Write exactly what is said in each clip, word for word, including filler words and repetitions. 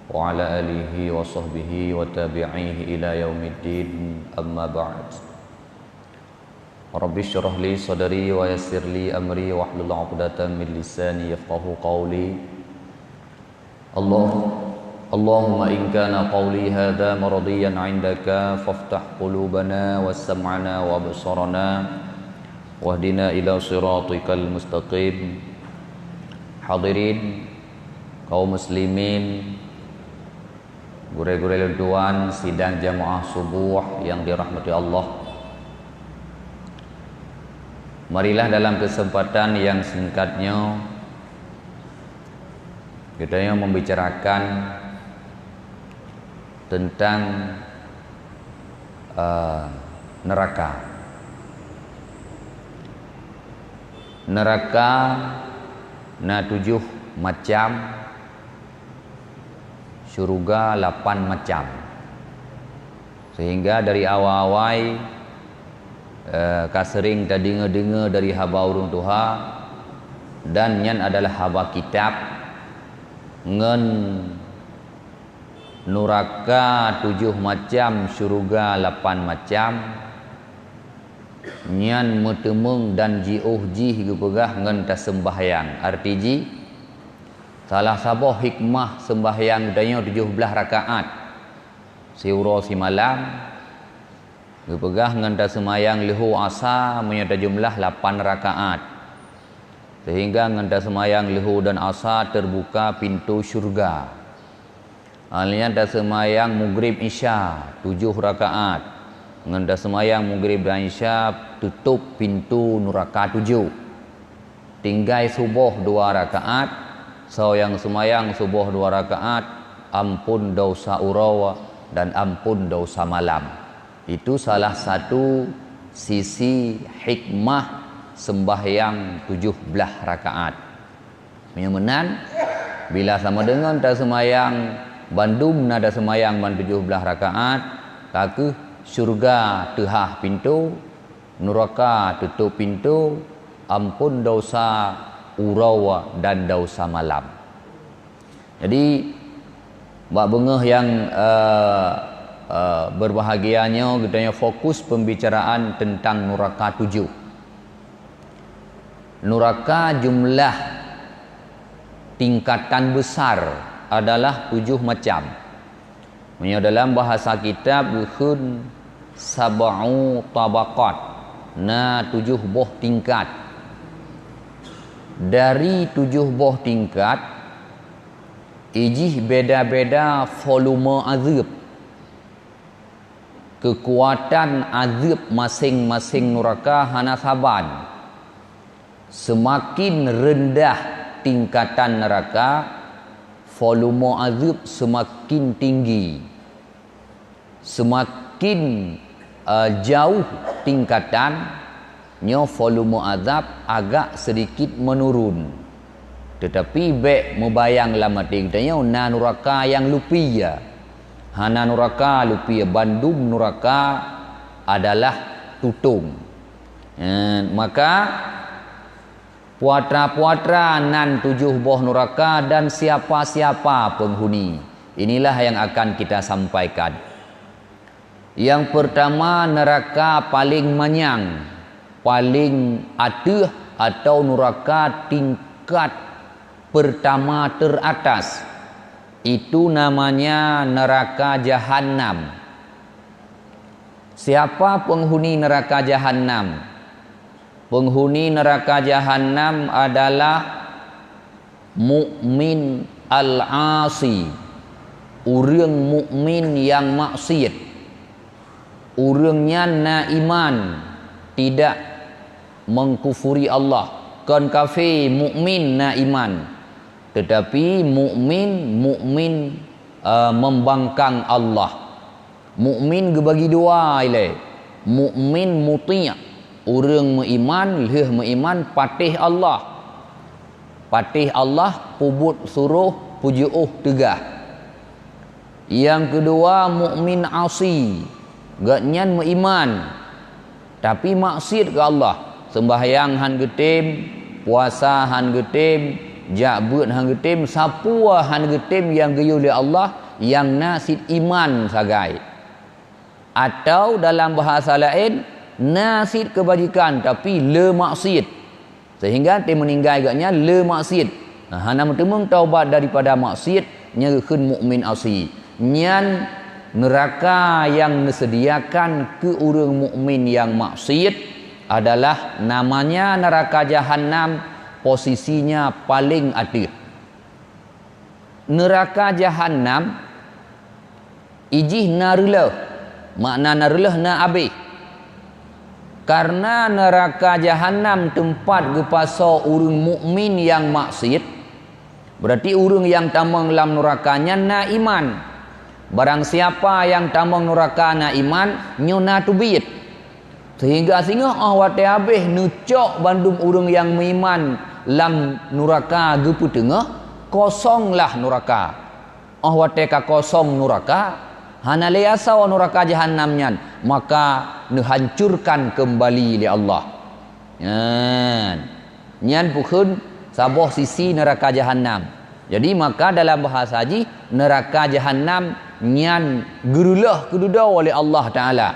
وعلى آله وصحبه وتابعيه إلى يوم الدين، أما بعد. رب اشرح لي صدري ويسر لي أمري واحلل عقدة من لساني يفقهوا قولي. الله، اللهم إن كان قولي هذا مرضيا عندك فافتح قلوبنا وسمعنا وأبصارنا واهدنا إلى صراطك المستقيم. Hadirin kaum muslimin, gurée-gurée lôn tuan, sidang jamaah subuh yang dirahmati Allah. Marilah dalam kesempatan yang singkat nyoe, geutanyoe membicarakan tentang, eh, neraka. Neraka na tujoh macam, syuruga lapan macam. Sehingga dari awai-awai, eh, ka sering tadeungoe-deungoe dari haba ureuëng tuha, dan nyan adalah haba kitab, ngon nuraka tujoh macam, syuruga lapan macam, nyan meuteumeung dan jiôh jih geupeugah ngon taseumbahyang. Arti jih, salah saboh hikmah seumbahyang geutanyoe tujoh blaih rakaat siuroe simalam, geupeugah ngon taseumayang leuhô asa meunyoe tajumlah lapan rakaat. Sehingga ngon taseumayang leuhô dan asa teubuka pintoe syeuruga. Alnyan taseumayang Maghrib Isya tujoh rakaat, ngon taseumayang Maghrib dan Isya tutôp pintoe nuraka tujoh. Tinggai suboh dua rakaat, soe nyang seumayang suboh dua rakaat, amphon desya uroe dan amphon desya malam. Itu salah satu sisi hikmah seumbahyang tujoh blaih rakaat. Meunyoe meunan, bila sama deungon taseumayang bandum na taseumayang ban tujoh blaih rakaat, ka kheueh syeuruga teuhah pintoe, nuraka tutôp pintoe, amphon desya uroe dan desya malam. Jadi, bak beungoh nyang, eh, eh, berbahagia nyoe, geutanyoe fokus pembicaraan tentang nuraka tujoh. Nuraka jumlah tingkatan besar adalah tujoh macam. Meunyoe dalam bahasa kitab geukheun sab'u tabaqat, na tujoh boh tingkat. Dari tujoh boh tingkat, ijih beda-beda volume azeueb. Keukuatan azeueb maséng-maséng nuraka hana saban. Seumaken reundah tingkatan nuraka, volume azeueb seumaken tinggi. Seumaken, eh, jauh tingkatan, nyoe volume azab agak seudikit meunurun. Teutapi bék meubayang lam até geutanyoe na nuraka nyang lupie. Hana nuraka lupie, bandum nuraka adalah tutong. Eh, maka puatra-puatra nan tujoh boh nuraka dan siapa-siapa penghuni. Inilah yang akan kita sampaikan. Yang pertama, neraka paling manyang, paling ateueh atau nuraka tingkat pertama teratas. Itu namanya neraka Jahannam. Siapa penghuni neraka Jahannam? Penghuni neraka Jahannam adalah mukmin al-asi, ureuëng mukmin nyang maksiet. Ureuëng nyan na iman, tidak mengkufuri Allah, kon kafé, mukmin na iman. Teutapi mukmin, mukmin, eh, membangkang Allah. Mukmin geubagi dua ilée. Mukmin muti', ureuëng meuiman, lheueh meuiman patéh Allah. Patéh Allah peubuet suroh, peujiôh teugah. Nyang keudua, mukmin asi, gobnyan meuiman, tapi maksiet keu Allah. Seumbahyang hán geutem, puasa hán geutem, Jak beuet han geutem, sapeue han geutem nyang geuyue lé Allah nyang na cit iman sagai. Atau dalam bahasa laén, na cit keubajikan tapi le maksiet. Sehingga teumeuninggai geuh nyan le maksiet. Nah, hana meuteumeung taubat daripada maksiet, nyan geukheun mukmin asi. Nyan neuraka nyang neuseudiakan keu ureuëng mukmin nyang maksiet adalah namanya neuraka jahanam, posisinya paléng ateueh. Neuraka jahanam ijih na reuloh, makna na reuloh na abéh. Karena neuraka jahanam teumpat geupasoe ureuëng mukmin nyang maksiet, berarti ureuëng nyang tamong lam neuraka nyan na iman. Barang siapa nyang tamong neuraka na iman, nyoe na teubiet. Sehingga singoh óh watée habéh neucok bandum ureuëng nyang meuiman lam neuraka geupeuteungoh, kosonglah neuraka. Óh watée ka kosong neuraka, hana lé asoe neuraka jahanam nyan, maka neuhancurkan keumbali lé Allah. Nyan, nyan peukheun saboh sisi neuraka jahanam. Jadi maka dalam bahasa jih neuraka jahanam nyan geureuloh keududoe lé Allah Taala.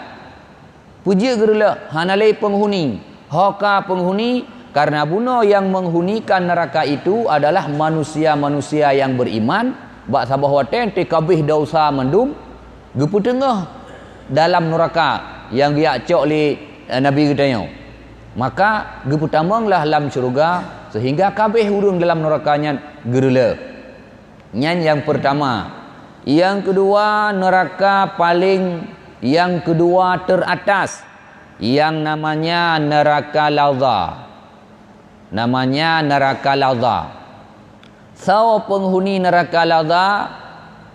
Peujeuet geureuloh hana lé peunghuni. Ho ka peunghuni, karena bunoe nyang menghunikan neraka itu adalah manusia-manusia nyang beriman, bak saboh watée teuh kabéh desya mandum geupeuteungoh dalam neuraka nyang geujak cok lé, eh, Nabi geutanyoe. Maka geupeutamonglah lam syeuruga sehingga kabéh ureuëng dalam neuraka nyan geureuloh. Nyan nyang peurtama. Nyang keudua, neuraka paléng nyang keudua teuratas, nyang namanya neuraka Laza. Namanya neuraka Laza. Soe peunghuni neuraka Laza?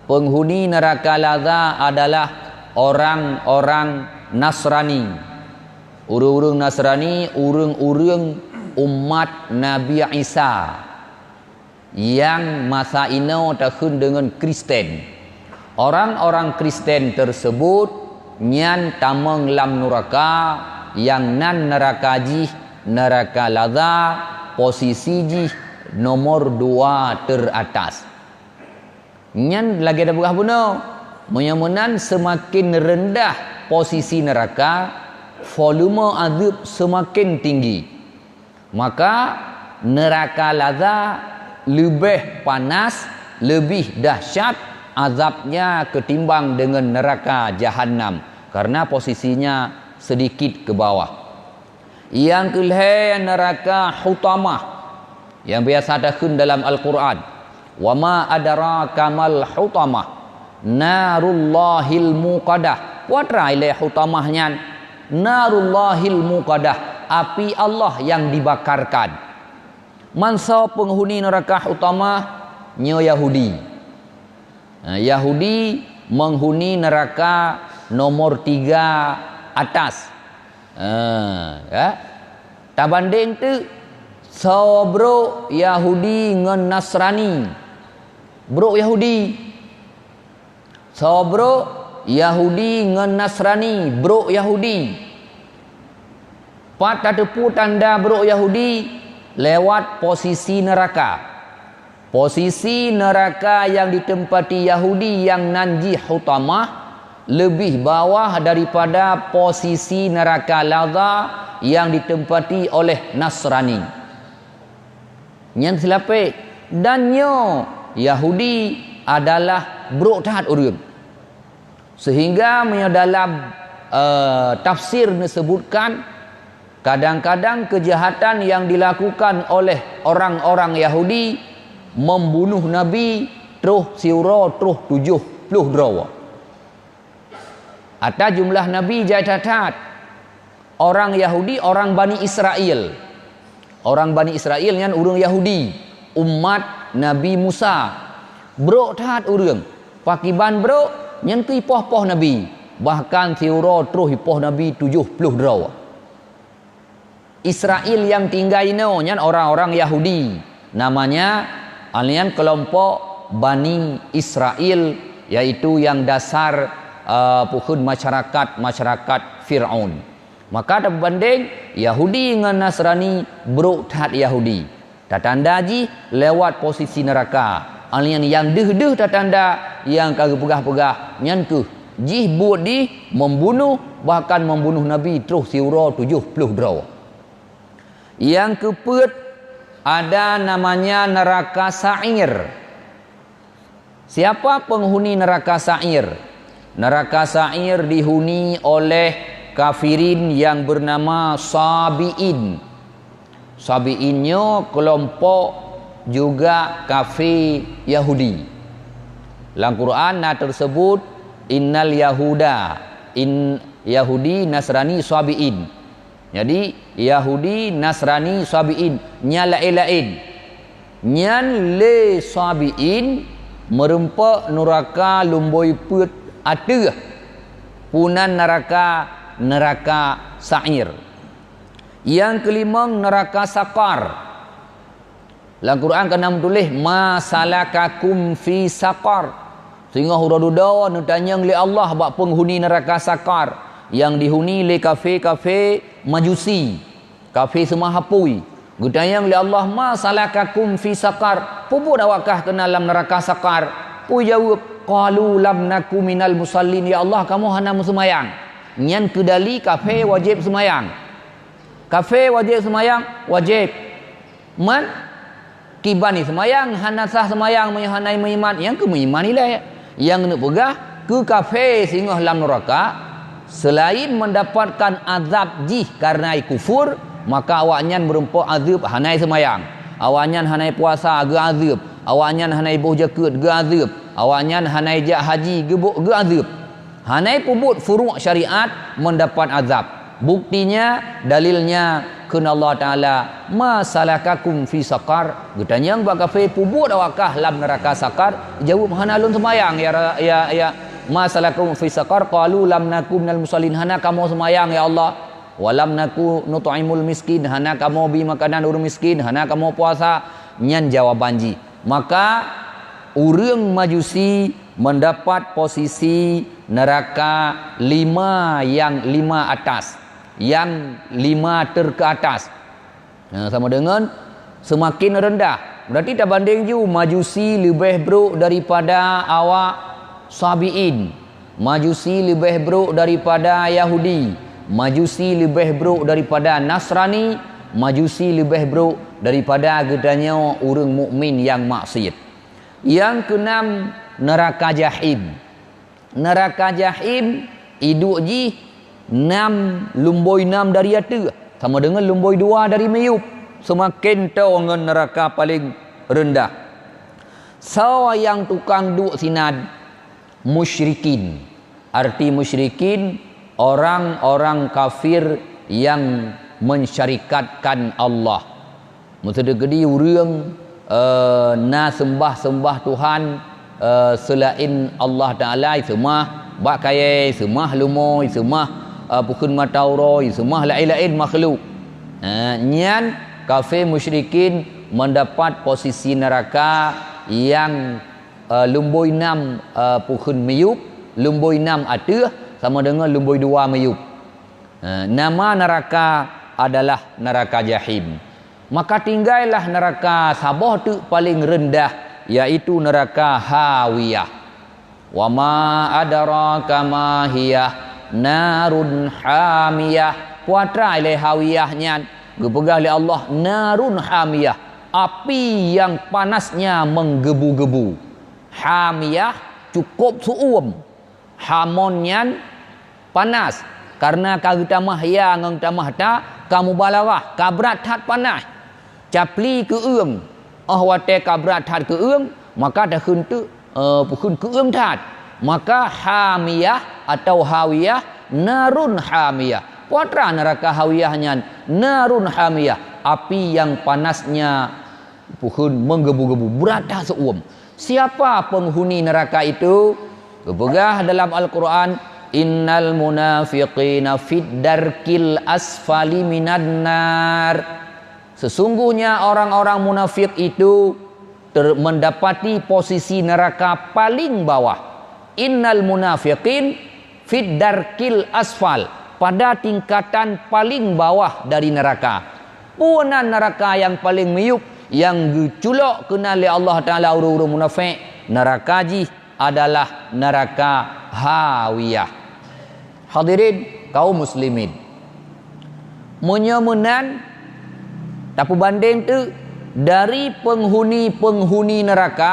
Peunghuni neuraka Laza adalah orang-orang Nasrani. Ureuëng-ureuëng Nasrani, ureuëng-ureuëng umat Nabi Isa. Nyang masa inoe takheun deungon Kristen. Orang-orang Kristen tersebut nyan tamong lam neuraka, nyang nan neuraka jih, neuraka Laza, posisi jih nomor dua teuratas. Nyan lagée tapeugah bunoe, meunyoe meunan seumaken reundah posisi neuraka, volume azeueb seumaken tinggi. Maka neuraka Laza leubeh panas, leubeh dahsyat azabnya keutimbang deungon neuraka Jahannam, karena posisinya sedikit ke bawah. Nyang keulhée neuraka Hutamah, nyang biasa takheun dalam Al-Qur'an. "Wa ma adraka mal hutamah, narullahil muqadah." Peue atra ilée hutamah nyan? Narullahil muqadah, api Allah nyang dibakarkan. Mansoe peunghuni neuraka hutamah nyoe Yahudi. Ha, Yahudi meunghuni neuraka nomor tiga atas. Ha, ya. Tabandeng teuk soe brok Yahudi ngon Nasrani. Brok Yahudi. Soe brok Yahudi ngon Nasrani, brok Yahudi. Pat tateupeue tanda brok Yahudi? Lewat posisi neuraka. Posisi neuraka nyang ditempati Yahudi nyang nan jih Hutamah leubeh bawah daripada posisi neuraka Laza nyang ditempati oleh Nasrani. Nyang silapek, dan nyoe Yahudi adalah brok that ureuëng. Sehingga meunyoe dalam, eh, tafsir disebutkan, kadang-kadang kejahatan yang dilakukan oleh orang-orang Yahudi membunuh Nabi troh siuroe troh tujoh ploh droe. Ata jumlah nabi jai that-that. Orang Yahudi, orang Bani Israel. Orang Bani Israel nyan ureuëng Yahudi, umat Nabi Musa. Brok that ureuëng. Pakiban brok, nyan keu ipoh-poh nabi. Bahkan siuroe troh ipoh nabi tujoh ploh droe. Israel nyang tinggai inoe nyan orang-orang Yahudi. Namanya, alian kelompok Bani Israel, yaitu yang dasar, eh, peukheun masyarakat-masyarakat Firaun. Maka tabandeng Yahudi ngon Nasrani, brok that Yahudi. Tatanda jih lewat posisi neuraka. Nyan nyang deuh-deuh tatanda nyang ka geupeugah-peugah, nyan kheueh jih buet jih membunuh, bahkan membunuh Nabi troh siuroe tujoh ploh droe. Nyang keupeuet, ada namanya neuraka Sa'ir. Siapa penghuni neuraka Sa'ir? Neuraka Sa'ir dihuni oleh kafirin yang bernama Sabi'in. Sabi'in nyoe kelompok juga kafé Yahudi. Lam Quran na teusebut, "Innal Yahuda", in Yahudi, Nasrani, Sabi'in. Jadi, Yahudi, Nasrani, Sabi'in, nyan laén-laén. Nyan lé Sabi'in meureumpok nuraka lumbôi peuet ateueh, punan neuraka, neuraka Sa'ir. Nyang keulimong, neuraka Saqar. Lam Quran ka na meutuléh, "Ma salakakum fi saqar?" Singoh uroe dudoe neutanyong lé Allah bak peunghuni neuraka Saqar, nyang dihuni lé kafé-kafé Majusi, kafé seumah apui. Geutanyong lé Allah, "Ma salakakum fi saqar?" Peue buet awak kah keunan lam neuraka Saqar? Peue jaweueb? "Qalu lam naku minal musallin." "Ya Allah, kamoe hana meuseumayang." Nyan keu dali kafé wajéb seumayang. Kafé wajéb seumayang? Wajéb. Man kiban seumayang, hana sah seumayang meunyoe hana meuiman, nyang keu meuiman ilée. Nyang neupeugah keu kafé singoh lam nuraka, selain mendapatkan azab jih karena kufur, maka awaknyan meureumpok azeueb hana seumayang. Awaknyan hana puasa, geuazeueb. Awaknyan hana boh jakeuet, geuazeueb. Awaknyan hana jak haji, geubo-, geuazeueb. Hana peubuet furu' syariat mendapat azab. Buktinya, dalilnya, kheun Allah Taala, "Ma salakakum fi saqar?" Geutanyong bak kafé, "Peubuet awak kah lam neuraka Saqar?" Jaweueb, "Hana lôn seumayang, ya Ra-, ya, ya, ma salakakum fi saqar?" Qalu, "Lam naku minal musallin." "Hana kamoe seumayang, ya Allah. Wa lam naku nut'imul miskin." "Hana kamoe bi makanan ureuëng miskin, hana kamoe puasa." Nyan jawaban jih. Maka, ureuëng Majusi mendapat posisi neuraka lima nyang lima atas, nyang lima ter ke atas. Nah, sama dengan semakin rendah. Berarti tabandeng ju, Majusi leubeh brok daripada awak Sabi'in. Majusi leubeh brok daripada Yahudi. Majusi leubeh brok daripada Nasrani. Majusi leubeh brok daripada geutanyoe ureuëng mukmin nyang maksiet. Nyang keunam, neuraka Jahim. Neuraka Jahim, iduek jih nam, lumbôi nam dari ateueh, sama dengan lumbôi dua dari miyueb, seumaken toe ngon neuraka paleng reundah. Soe nyang tukang duek sinan? Musyrikin. Arti musyrikin, orang-orang kafir yang mensyarikatkan Allah. Meuseudeukeudi ureuëng, eh, na seumbah-seumbah tuhan, eh, seulaén Allah Taala, iseumah bak kayée, iseumah leumo, iseumah, eh, pukheun mata uroe, iseumah laén-laén makhluk. Eh, nyan kafé musyrikin mendapat posisi neuraka nyang, eh, lumbôi nam, eh, pukheun miyueb, lumbôi nam ateueh, sama dengan lumbôi dua miyueb. Eh, nama neuraka adalah neuraka Jahim. Maka tinggailah neuraka saboh teuk paleng reundah, yaitu neuraka Hawiyah. "Wa ma adraka ma hiyah, narun hamiyah." Peue atra ilée Hawiyah nyan? Geupeugah lé Allah, "Narun hamiyah", api yang panasnya menggebu-gebu. Hamiyah, cukup seuuem. Hamon nyan panas, kareuna ka geutamah ya ngon tamah ta, ka mubalaghah, ka brat that panas. Capli keueung, óh watée ka brat that keueung, maka takheun teuk, eh, pukheun keueung that. Maka hamiyah atau hawiyah, narun hamiyah. Peue atra neuraka Hawiyah nyan? Narun hamiyah, api yang panasnya pukheun menggebu-gebu, brat that seuuem. Siapa penghuni neraka itu? Geupeugah dalam Al-Quran, "Innal munafiqina fid darkil asfali minan nar." Sesungguhnya orang-orang munafik itu ter-, mendapati posisi neraka paling bawah. "Innal munafiqin fid darkil asfal", pada tingkatan paling bawah dari neraka. Peue nan neraka nyang paleng miyueb? Nyang geuculok keunan lé Allah Taala ureuëng-ureuëng munafék, neuraka jih adalah neuraka Hawiyah. Hadirin kaum muslimin, meunyoe meunan, tapeubandeng teuk dari peunghuni-peunghuni neuraka,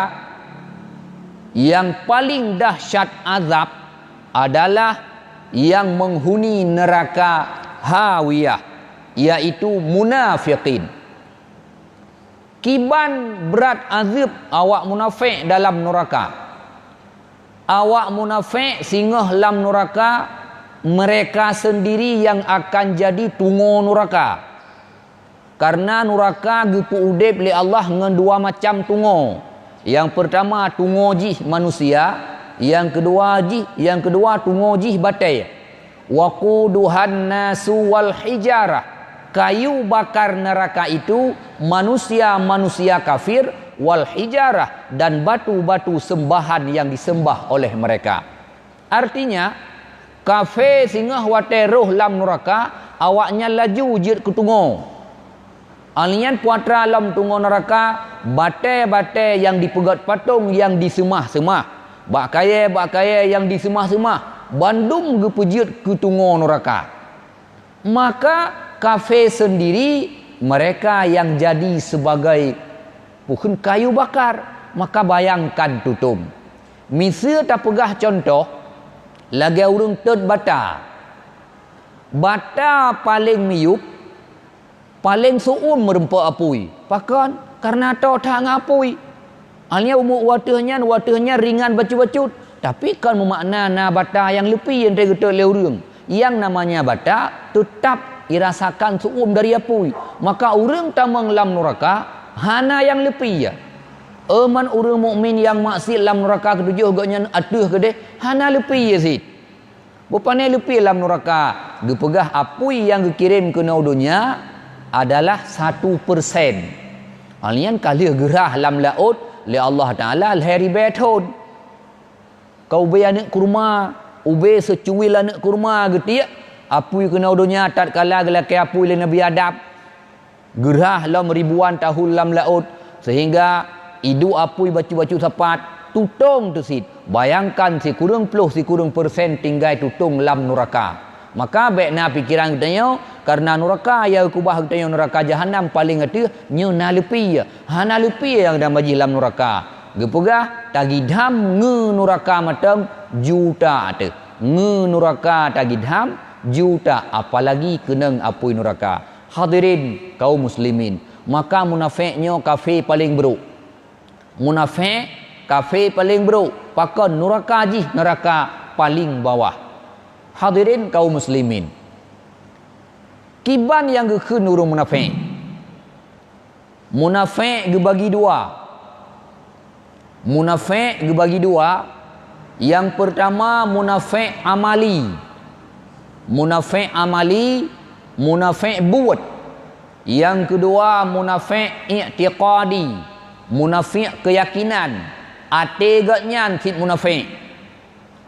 nyang paleng dahsyat azab adalah nyang meunghuni neuraka Hawiyah, yaitu munafikin. Kiban brat azeueb awak munafék dalam nuraka. Awak munafék singoh lam nuraka, meureka seundiri nyang akan jadi tungoe nuraka. Kareuna nuraka geupeu udeb lé Allah ngon dua macam tungoe. Nyang peurtama tungoe jih manusia, nyang keudua jih, nyang keudua tungoe jih batée. "Waquduhan nasu wal hijarah." Kayu bakar neuraka itu manusia-manusia kafir, wal hijarah, dan batu-batu seumbahan nyang diseumbah oleh meureka. Artinya, kafé singoh watée rhoh lam nuraka, awaknyan laju jeuet keu tungoe. Alnyan putra lom tungoe nuraka, batée-batée nyang dipeugét patong nyang diseumah-seumah, bak kayée-bak kayée nyang diseumah-seumah, bandum geupeujeuet keu tungoe nuraka. Maka kafé seundiri meureka nyang jadi sibagai peukheun kayu bakar, maka bayangkan tutong. Miseue tapeugah cuntoh, lagée ureuëng tôt bata. Bata paleng miyueb, paleng su'uem meurumpok apui. Pakon? Kareuna toe that ngon apui. Alnyan umu watée nyan, watée nyan ringan bacut-bacut, tapi kon meumakna na bata nyang leupie nyang teugeutôt lé ureuëng. Nyang namanya bata teutab irasakan su'uem dari apui. Maka ureuëng tamong lam nuraka hana nyang leupie. Euman ureuëng mukmin nyang maksiet lam nuraka keutujôh gobnyan ateueh keudeh hana leupie cit. Bupane leupie lam nuraka, geupeugah apui nyang geukirém keunoe donya adalah satu persen. Alnyan ka lheueh geurhah lam laôt lé Allah Taala lhée ribée thon. Ka ubé aneuëk kurma, ubé seucuwil aneuëk kurma geutiek, apui keunoe donya tatkala geulakée apui lé Nabi Adam. Geurhah lom ribuan tahun lam laôt, seuhingga iduek apui bacut-bacut sapat, tutong teuh cit. Bayangkan sikureueng ploh sikureueng persen tinggai tutong lam nuraka. Maka bék na pikeran geutanyoe, kareuna nuraka nyang geukeubah geutanyoe nuraka jahanam paleng ateueh, nyoe na leupie. Hana leupie nyang dan bajih lam nuraka. Geupeugah, tagidham ngon nuraka mantong juta ateueh. Ngon nuraka tagidham juta, apalagi keunong apui nuraka. Hadirin kaum muslimin, maka munafék nyoe kafé paleng brok. Munafék kafé paleng brok, pakon nuraka jih nuraka paleng bawah. Hadirin kaum muslimin, kiban nyang geukheun ureuëng munafék? Munafék geubagi dua. Munafék geubagi dua. Nyang peurtama munafék amali. Munafék amali, munafék buet. Nyang keudua munafék iktiqadi, munafék keuyakinan. Até gobnyan cit munafék.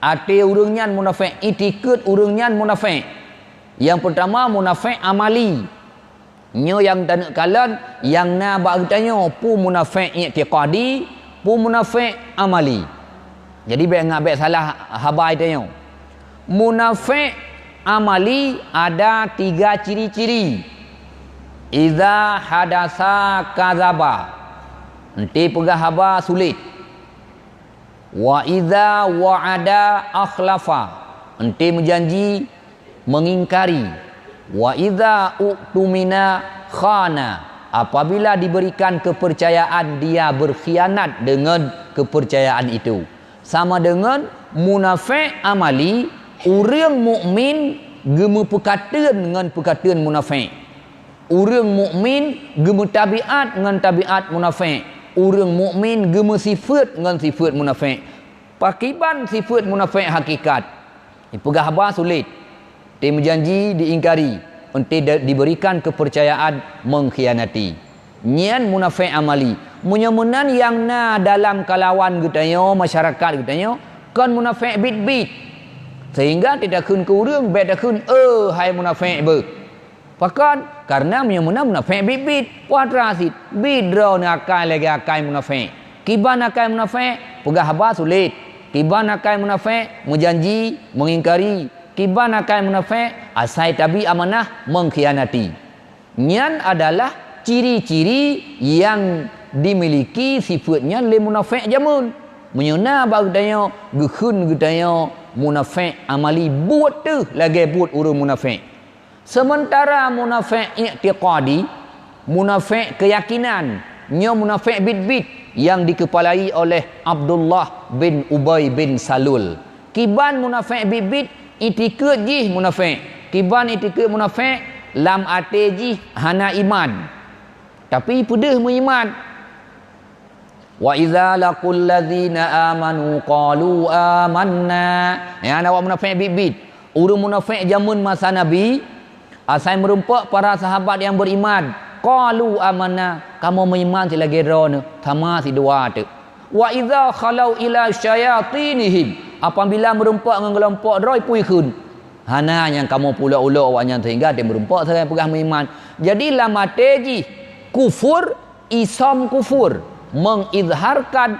Até ureuëng nyan munafék, itikeuet ureuëng nyan munafék. Nyang peurtama munafék amali. Nyoe nyang taneuk kalon nyang na bak geutanyoe, peue munafék iktiqadi, peue munafék amali. Jadi bék ngat bék salah haba geutanyoe. Munafék amali ada tiga ciri-ciri. Iza hadasa kazaba. Enti peugah haba sulet. Wa iza wa'ada akhlafa. Enti meujanji mengingkari. Wa iza u'tumina khana, apabila diberikan kepercayaan, dia berkhianat dengan kepercayaan itu. Sama dengan munafék amali, ureuëng mukmin geumeupeukateueng ngon peukateueng munafék. Ureuëng mukmin geumeutabiat ngon tabiat munafék. Ureuëng mukmin geumeusifeuet ngon sifeuet munafék. Pakiban sifeuet munafék hakikat? Ipeugah haba sulet, teuh meujanji diingkari, enti da-, diberikan kepercayaan mengkhianati. Nyan munafék amali. Meunyoe meunan nyang na dalam kalawan geutanyoe, masyarakat geutanyoe, kon munafék biet-biet. Sehingga teutakheun keu ureuëng, bék takheun, "Eh, hai munafék beuh." Pakon? Kareuna meunyoe meunan munafék biet-biet, peue atra cit, biet droeneuh akai lagée akai munafék. Kiban akai munafék, peugah haba sulet. Kiban akai munafék, meujanji, meungingkari. Kiban akai munafék, asai tabi amanah, mengkhianati. Nyan adalah ciri-ciri nyang dimiliki sifeuet nyan lé munafék jameun. Meunyoe na bak geutanyoe, geukheun geutanyoe munafék amali, buet teuh lagée buet ureuëng munafék. Seumeuntara munafék iktiqadi, munafék keuyakinan, nyoe munafék biet-biet nyang dikeupalai oleh Abdullah bin Ubay bin Salul. Kiban munafék biet-biet, itikeuet jih munafék. Kiban itikeuet munafék, lam até jih hana iman. Tapi peudeuh meuiman. "Wa idza laqul ladzina amanu qalu amanna." Nyan awak munafék biet-biet. Ureuëng munafék jameun masa Nabi, asai meurumpok para sahabat nyang beriman, qalu amanna, kamoe meuiman cit lagée droeneuh, sama sidua teuk. "Wa idza khalau ila syayatinihim," apabila meurumpok ngon keulompok droe pui kheun. Hana nyang kamoe pulok-ulok awak nyan sehingga deuh meurumpok sagai peugah meuiman. Jadi lam até jih kufur, isom kufur, mengizharkan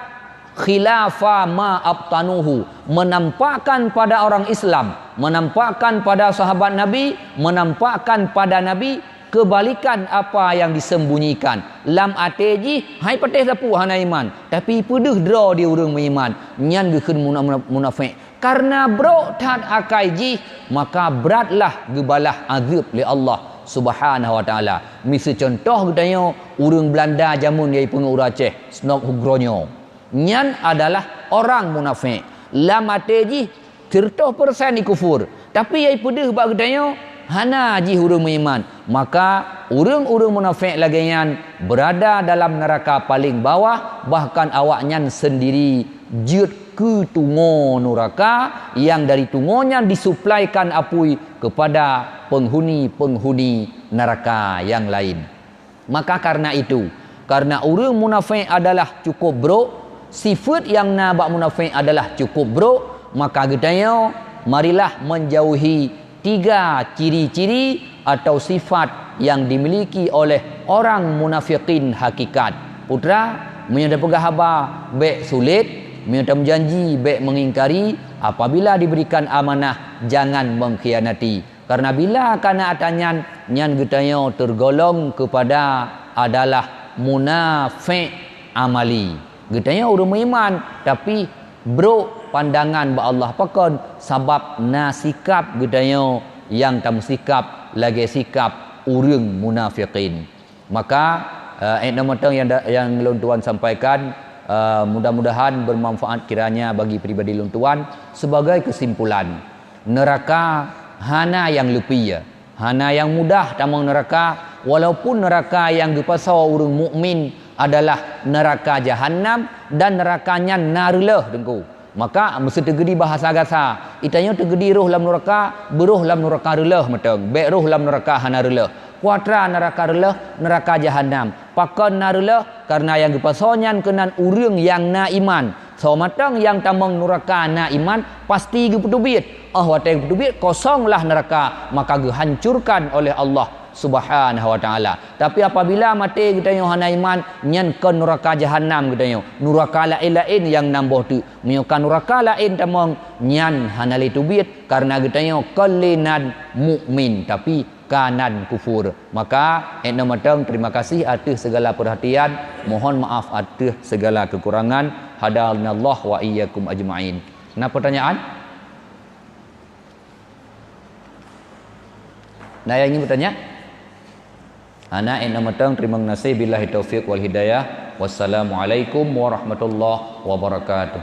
khilafa ma abtanuhu, menampakkan pada orang Islam, menampakkan pada sahabat Nabi, menampakkan pada Nabi kebalikan apa yang disembunyikan. Lam até jih hai patéh sapeue hana iman, tapi peudeuh droe di ureuëng meuiman, nyan geukheun muna-, muna-, munafék. Kareuna brok that akai jih, maka bratlah geubalah azeueb lé Allah Subhanahu wa Taala. Miseue cuntoh geutanyoe ureuëng Beulanda jameun nyang peungeut ureuëng Aceh, Snouck Hurgronje. Nyan adalah orang munafék. Lam até jih siratoh persen ikufur. Tapi nyang peudeuh bak geutanyoe hana jih ureuëng meuiman. Maka ureuëng-ureuëng munafék lagée nyan beurada dalam neuraka paleng bawah, bahkan awaknyan seundiri jeuet keu tungoe nuraka nyang dari tungoe nyan disuplaikan apui keupada peunghuni-peunghuni nuraka nyang laén. Maka kareuna itu, kareuna ureuëng munafék adalah cukup brok, sifeuet nyang na bak munafék adalah cukup brok, maka geutanyoe marilah meujauhi tiga ciri-ciri atau sifat nyang dimiliki oleh orang munafikin hakikat. Peue atra, meunyoe tapeugah haba, bék sulet, meunyoe tameujanji, bék meungingkari, apabila diberikan amanah, jangan mengkhianati. Kareuna bila ka na atra nyan, nyan geutanyoe teurgolong keupada adalah munafék amali. Geutanyoe ureuëng meuiman, tapi brok pandangan bak Allah. Pakon? Sabab na sikab geutanyoe nyang tameusikab lagée sikab ureuëng munafikin. Maka, eh, 'oh noe mantong nyang da-, nyang lôn tuan sampaikan, eh, mudah-mudahan bermanfaat kiranya bagi pribadi lôn tuan. Sebagai kesimpulan, neuraka hana nyang leupie. Hana nyang mudah tamong neuraka, walaupun neuraka nyang geupasoe ureuëng mukmin adalah neuraka jahanam dan neuraka nyan na reuloh, Teungku. Maka meuseuti geutanyoe bahasa gasa, geutanyoe teugeudi roh lam neuraka, beuroh lam neuraka reuloh mantong, bék roh lam neuraka hana reuloh. Peue atra neuraka reuloh, neuraka jahanam. Pakon na reuloh? Kareuna nyang geupasoe nyan keunan ureuëng nyang na iman. Soe mantong nyang tamong neuraka na iman, pasti geupeuteubiet. 'Oh watée geupeuteubiet, kosonglah neuraka, maka geuhancurkan oleh Allah Subhanahu wa Taala. Tapi apabila maté geutanyoe hana iman, nyan kon neuraka jahanam geutanyoe, neuraka laén-laén nyang nam boh teuk. Meunyoe ka neuraka laén tamong, nyan hana lé teubiet, kareuna geutanyoe kon lé nan mukmin, tapi ka nan kufur. Maka, 'oh noe mantong, terima kasih ateueh segala perhatian. Mohon maaf ateueh segala kekurangan. Hadanallah wa iyyakum ajma'in. Na pertanyaan? Na nyang ingin bertanya? Hana, 'oh noe mantong, terima kasih. Billahi taufiq wal hidayah. Wassalamualaikum warahmatullahi wabarakatuh.